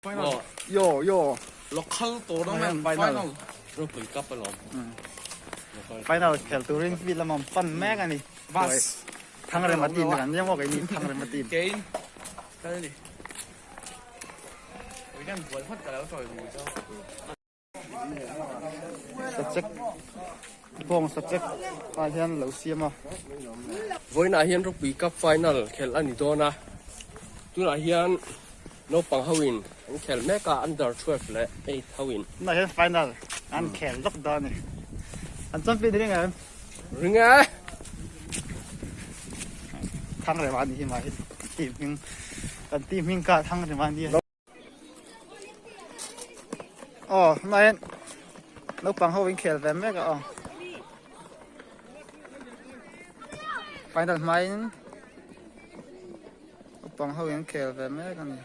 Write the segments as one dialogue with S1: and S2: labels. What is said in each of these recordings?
S1: Final. Yo yo.
S2: Local tournament final. Ropui cup alawm.
S1: Final khel turin field lamah an pan mek a ni.
S2: Bus.
S1: Thangrema team te kan nia maw keini Thangrema team.
S2: Kein kal ni. Ui kan bual phawt ka lo sawi mu chu.
S1: Sachek bawng sachek ah hian lo siam a.
S3: Vawiinah hian Ropui Cup final khelh a ni dawn a, tunah hian naupang ho in an khel mek a, under 12 leh 8 ho in.
S1: Tunah hian final an khel lawk dawn a ni. An champion ring em?
S3: Ring e!
S1: Thangrema a nih hi mah hi team hming kan team hming kha Thangrema a nia. Aw tunah hian naupang ho in khel ve mek a aw final hmain naupang ho in khel ve mek a ni.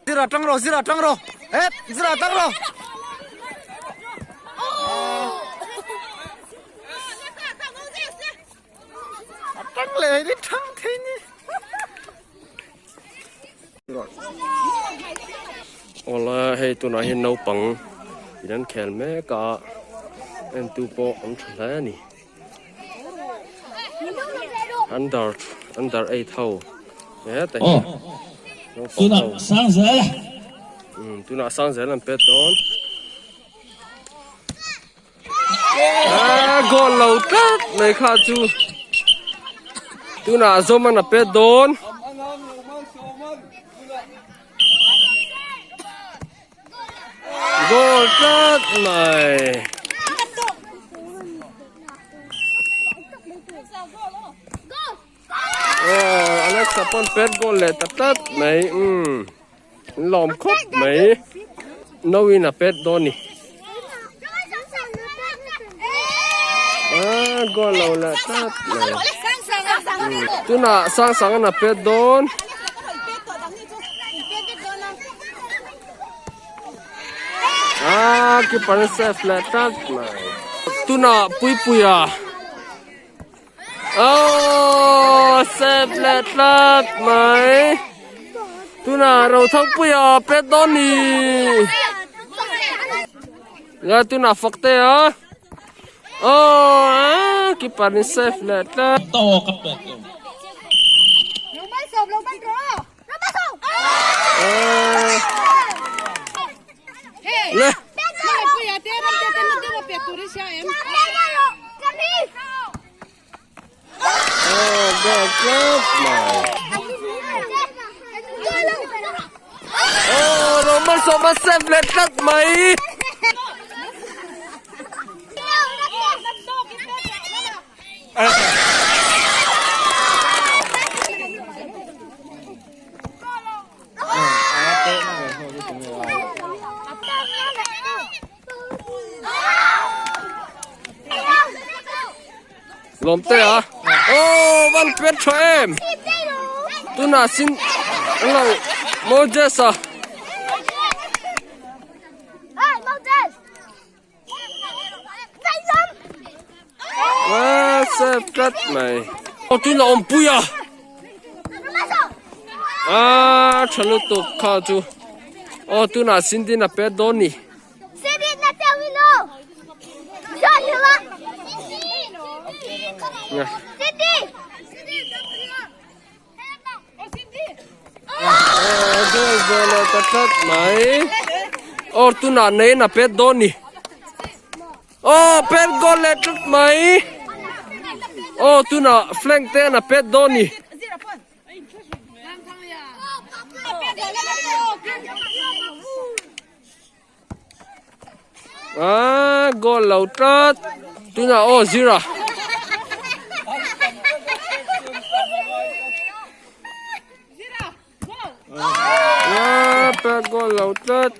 S1: Zira tang rawh zira tang rawh hep zira tang rawh. A tang leh ni thang thei ni.
S3: Awla hei tunah hian naupang in an khel mek a entu pawh an tha hle a ni under under 8 ho heta hi naupang ho tunah sangzel an pet dawn. Ah, goal lo tlat mai kha chu tunah zawm an a pet dawn goal tlat mai oh Alexa pawn pet goal leh ta tlat mai um Lawm khawp mai. No in a pet dawn ni. Ah, goal lo leh tlat mai. Tunah sang sang an a pet dawn. Ah, keeper an save leh tlat mai. Tunah Puipuia. Oh, save leh tlat mai. Tunah Rothangpuia pet dawn ni. Nga tunah Fakte a. Oh, ah, keeper in save leh tlat. Le. Oh, go club mai. Oh, Roman sawma save leh tlat mai. Lawm te a oh van pet tha em tunah sin lo Moses a save tlat mai aw tuna awmpui a ah tha lutuk kha chu aw tunah Cindy-in a pet dawn ni. Goal ve leh ta tlat mai. Aw tunah neiin a pet dawn ni. Aw pet goal leh tlat mai. Aw tunah flank te an a pet dawn ni. Ah, goal lo tlat. Tunah aw zira. Ah, pek goal lo tlat.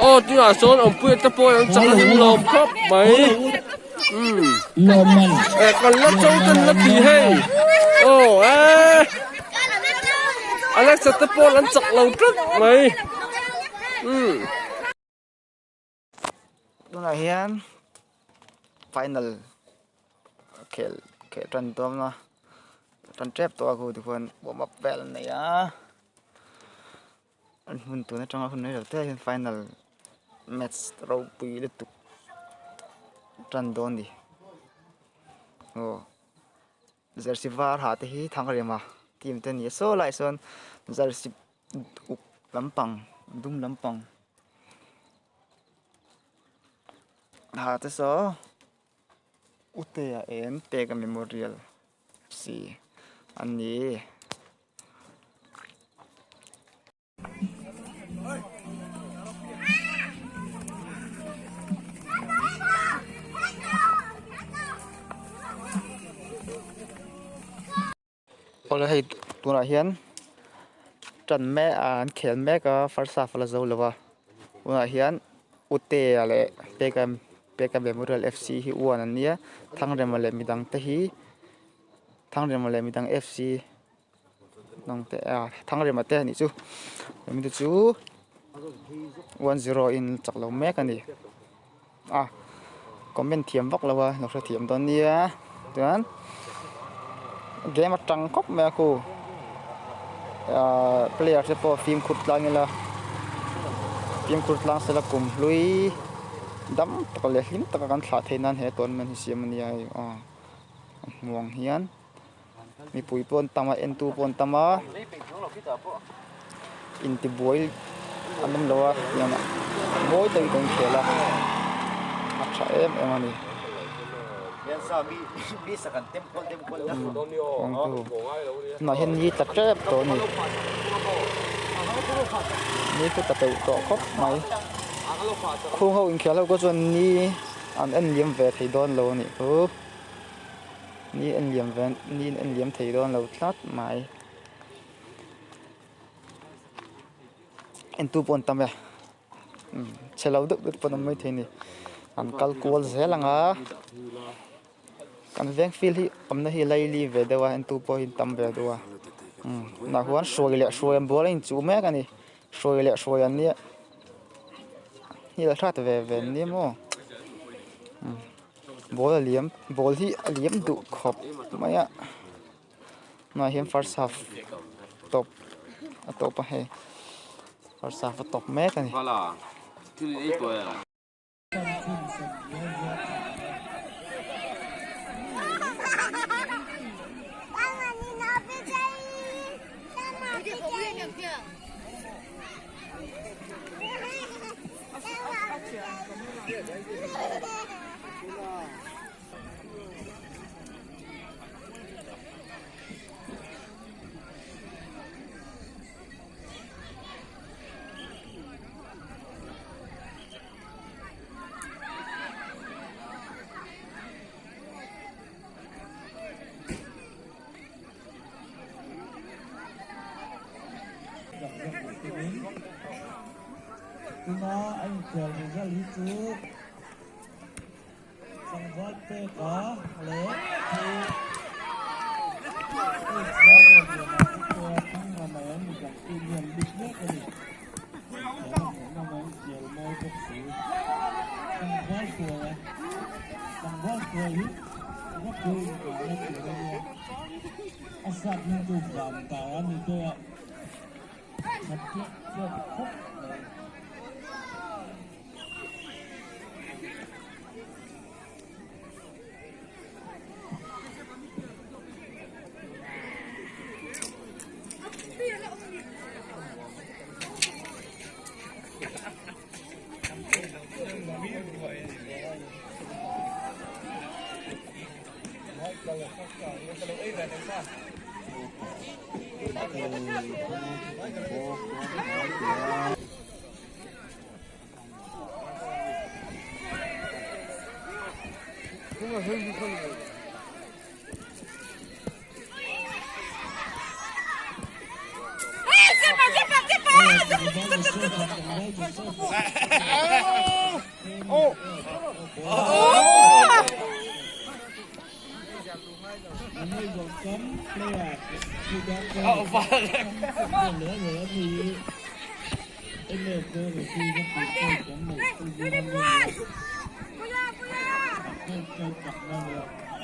S3: Aw tunah sawn awmpui te pawh an chak a him lawm khawp mai. Um. Eh, kan la cho ten la ti hei. Aw eh. Alexa te pawh an chak lo tlat mai. Um.
S1: Tunah hian final khel khel tan dawn a tan tep tawh a khu tikhuan warm up vel an nei a. An hun tun atanga hun rei lo te ah hian final match ropui lutuk tan dawn a ni aw jersey var ha te hi Thangrema team te a ni a saw laiah sawn jersey uk lampang dum lampang ha te saw Utea em Peka memorial si a ni. Awle hei tunah hian tan mek ah an khel mek a first half a la zo lo a tunah hian Utea leh Peka Peka Memorial F C hi uan an nia Thangrema leh midang te hi Thangrema leh midang F C dang te ah Thangrema te anih chu hemi te chu 1-0 in chak lo mek a ni a comment thiam vak lo a lo hrethiam dawn nia chuan game atang khawp mai a khu ahh player te pawh fimkhur tlang ila fimkhur tlang sela kum hlui dam tak leh hlim taka kan thlah theih nan he tournament hi siam a nia hei aw a hmuh ang hian. Mipui pawh an tam a entu pawh an tam a intibuai an awm lo a tiang ah mawi takin kan inkhel a a tha em em a ni tunah hian ni tla tep tawh a ni ni chu tla teuh tawh khawp mai khung ho inkhel ho kha chuan ni an en liam ve thei dawn lo a nih chu. Ni en liam ve ni en liam thei dawn lo tlat mai entu pawh an tam e chhe lo deuh deuh pawh an awm maithei a ni an kal kual zel ang a kan veng field hi awmna hi laili ve deuh a entu pawh hi an tam ve deuh a tunah huan hruai leh hruai an bual a inchuh mek a ni hruai leh hruai an nia hnial hrat ve ve an nia maw. Ball a liam ball hi a liam duh khawp mai a tunah hian first half tawp a tawp a hei first half a tawp mek a ni.
S4: Tuna a inkhel result hi chu tlangval peka leh thu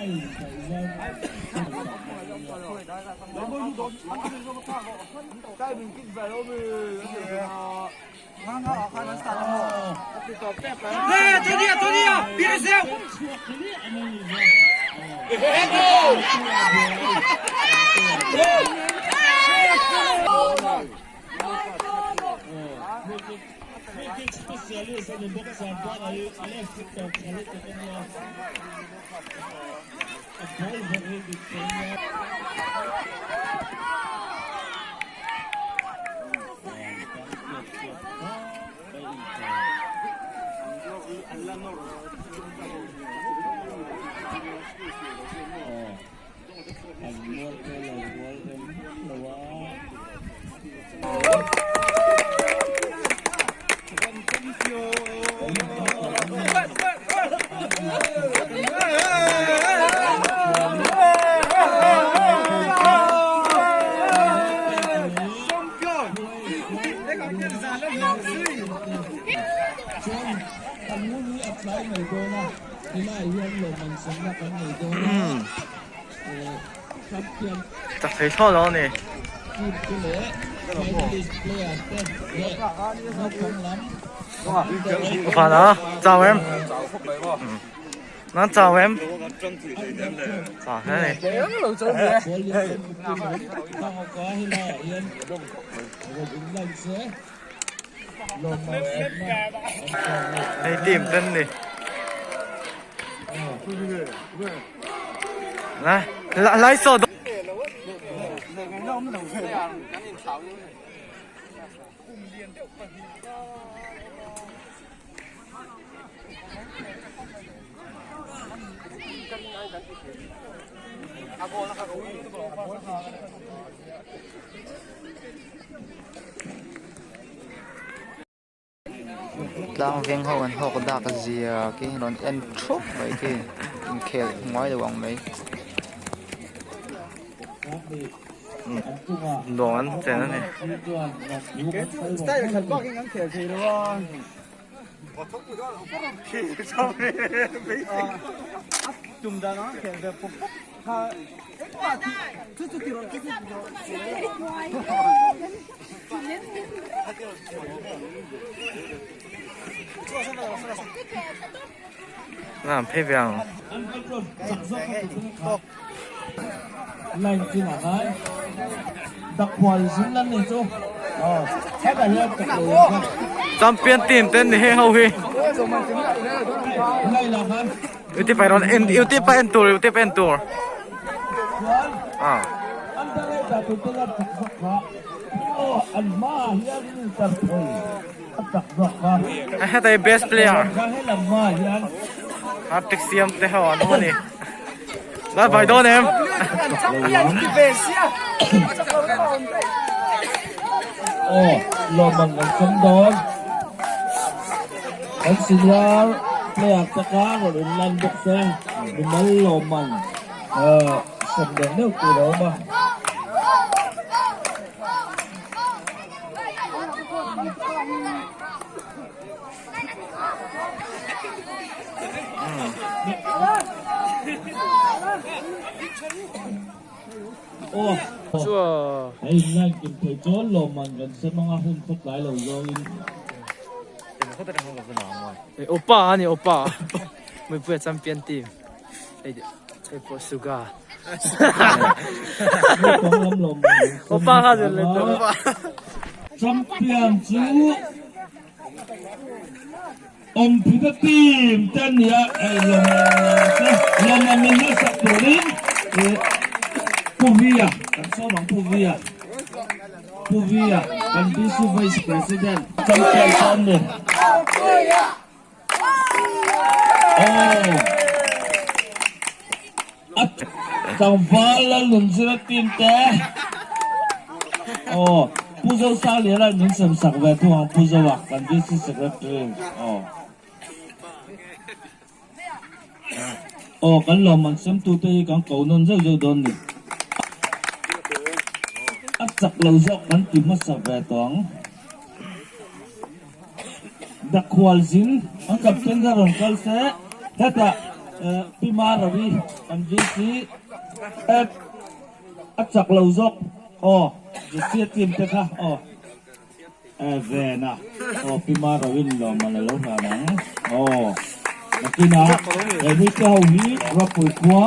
S4: a indaih zan
S2: Chak thei thlawt lo a ni. Van a chau em nan chau em chau hle ni. Hei team ten ni. Lai lai saw
S1: Tlang veng ho an hawk dak zia khi rawn en thup mai khi inkhel hmuai lo ang mai.
S2: Nuam an chen a ni. An phei ve ang. Champion team ten ni heng ho hi. Youtube ah rawn en youtube ah en tur youtube en tur. Ah. Heta hi best player Hardik siam te ho an awm a ni. Lai vai dawn em?
S4: Aw lawmman kan chawm dawn. Kan senior player te kha rawn in lan bawk se mimal lawmman sem deuh deuh tur a awm a. Hei line kim thei chuan lawmman kan sem anga hun khawp tlai lo zawngin.
S5: Oppa a ni oppa Muipuia champion team hei pawh Suga Oppa kha zir leh tawh.
S4: Champion chu Awmphita team te an ni a, hei lawmman min hmasak turin Pu Via kan sawm ang Pu Via. Pu Via kan DC Vice President champion te an ni. Aw a tlangval Lalnunzira team te aw Pu Zosangliana min sem sak ve thung ang Pu Zoa kan DC Secretary aw. Aw kan lawmman semtute hi kan ko nawn zeuh zeuh dawn ni. A chak lo zawk kan ti hmasa ve tawh ang. Dakhual zing an captain kha rawn kal se hetah. Pi Marawi kan VC a chak lo zawk aw Jose team te kha aw Vena aw Pi Marawin lawmman a lo hlan ang aw nakinah he mite ho hi Ropui khua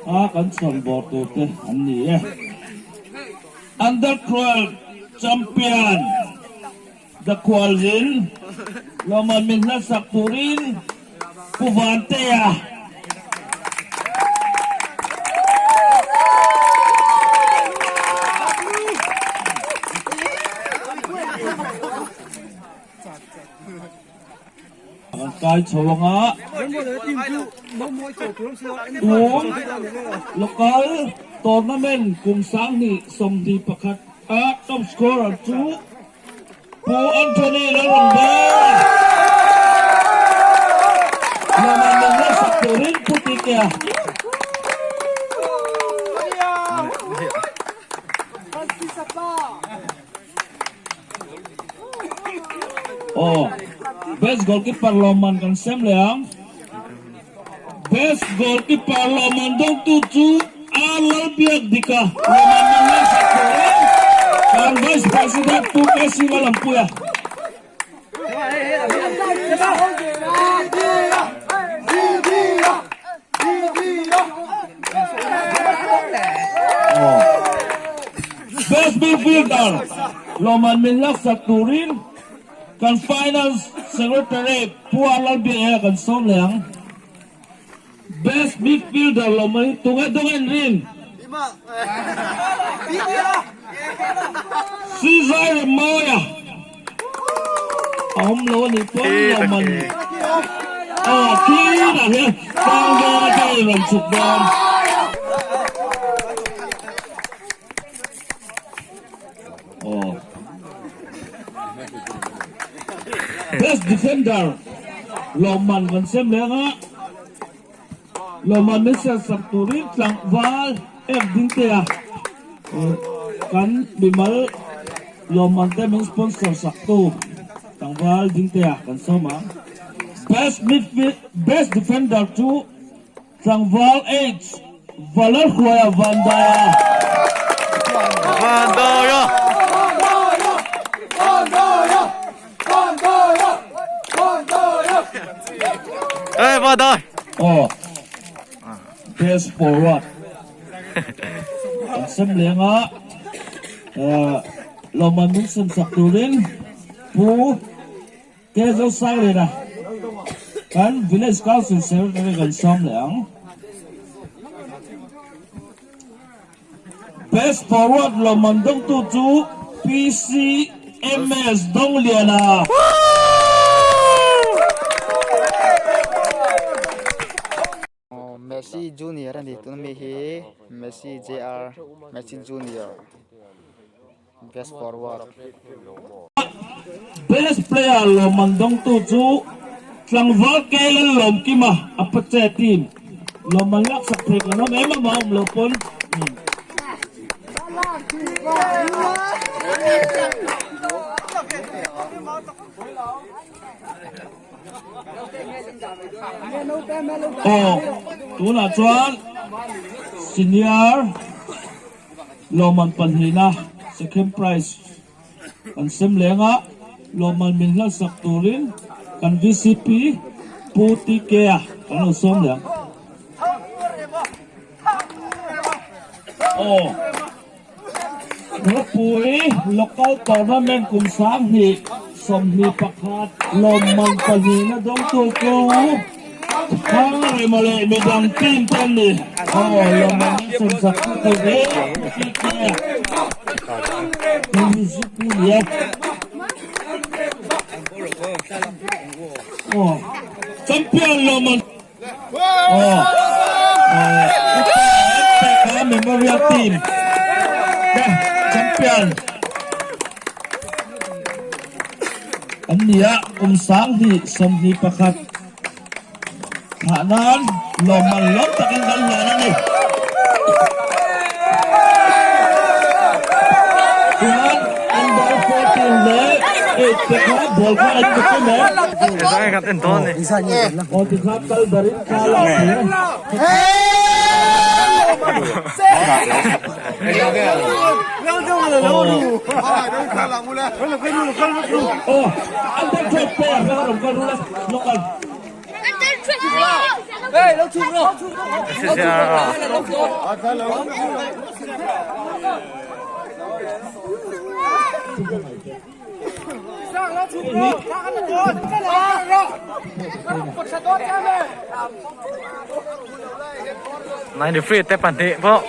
S4: a kan chhawn bawr tur te an ni e. Under 12 champion The Khualzin lawmman min hlasak turin Pu Vantea. An kai chho anga tum local tournament kum 2021 a top scorer chu Pu Anthony Lalrawngbawla lawmman min hlasak turin Pu Tikea. Aw, best goalkeeper lawmman kan sem leh ang. Best goalkeeper lawmman dawngtu chu A Lalbiakdika lawmman min hlasak turin kan Vice President Pu KC Lalampuia. Best midfielder lawmman min laksak turin kan Finance Secretary Pu A Lalbiaia kan sawm leh ang. Best midfielder lawmman hi tunge dawng en rin? Sizai Remawia a awm lo a nih pawn lawmman aw khi dah hian Tlangvawn atangin rawn chhuk dawn. Aw. Best defender lawmman kan sem leh anga lawmman min siam sak turin tlangval em ding te a kan mimal lawmman te min sponsor sak tu tlangval ding te a kan sawm ang. Best midfield best defender chu Tlangval H. Valarhruaia Vandaia.
S2: Vandaia! Hey, Vandai!
S4: Aw, best forward. Kan sem leng a, lawmman min sem sak turin Pu Kezo Sanglena kan Village Council Secretary kan sawm leh ang. Best Forward lawmman dawngtu chu PCMS Dawngliana.
S1: Messi Junior a ni tuna mi hi Messi JR Messi Junior best forward.
S4: Best player lawmman dawngtu chu tlangval Keilan Lawmkima Apache team lawmman laksak thei kan awm em em a awm lo pawn. Aw, tunah chuan senior lawmman pahnihna second prize kan sem leng a, lawmman min hlansak turin kan VCP Pu TK-a kan lo sawm leh ang. Aw, Ropui Local Tournament kum 2021 lawmman pahnihna dawngtu chu Thangrema leh midang team te an ni. Aw, lawmman an sem sak tu tur hi PK VCP ni a. Aw, champion lawmman. Aw, Upa Memorial Team te champion an ni a, kum 2021 thah nan lawmman lawm takin kan hlan a ni. Chuan under 14 leh 18. Hei te kha ball kha an pe tum em?
S2: Hei kan en dawn ni.
S4: Aw ti khan kal berin thla lak tur. Aw an trade player kha rawn kal rul a local.
S2: Nai referee te pahnih pawh.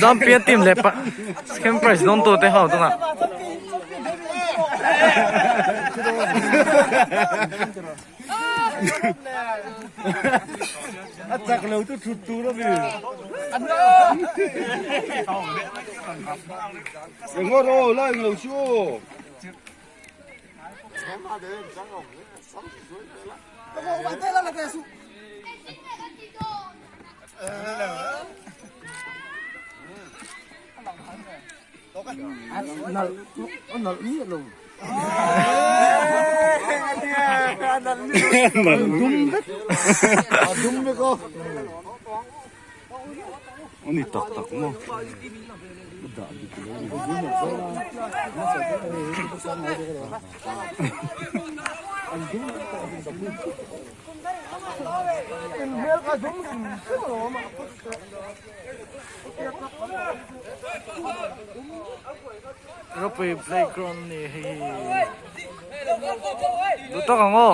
S2: Zampian team leh pa second prize dawn tu te ho tunah. Ropui playground ni hei hi. Duh tawk ang aw.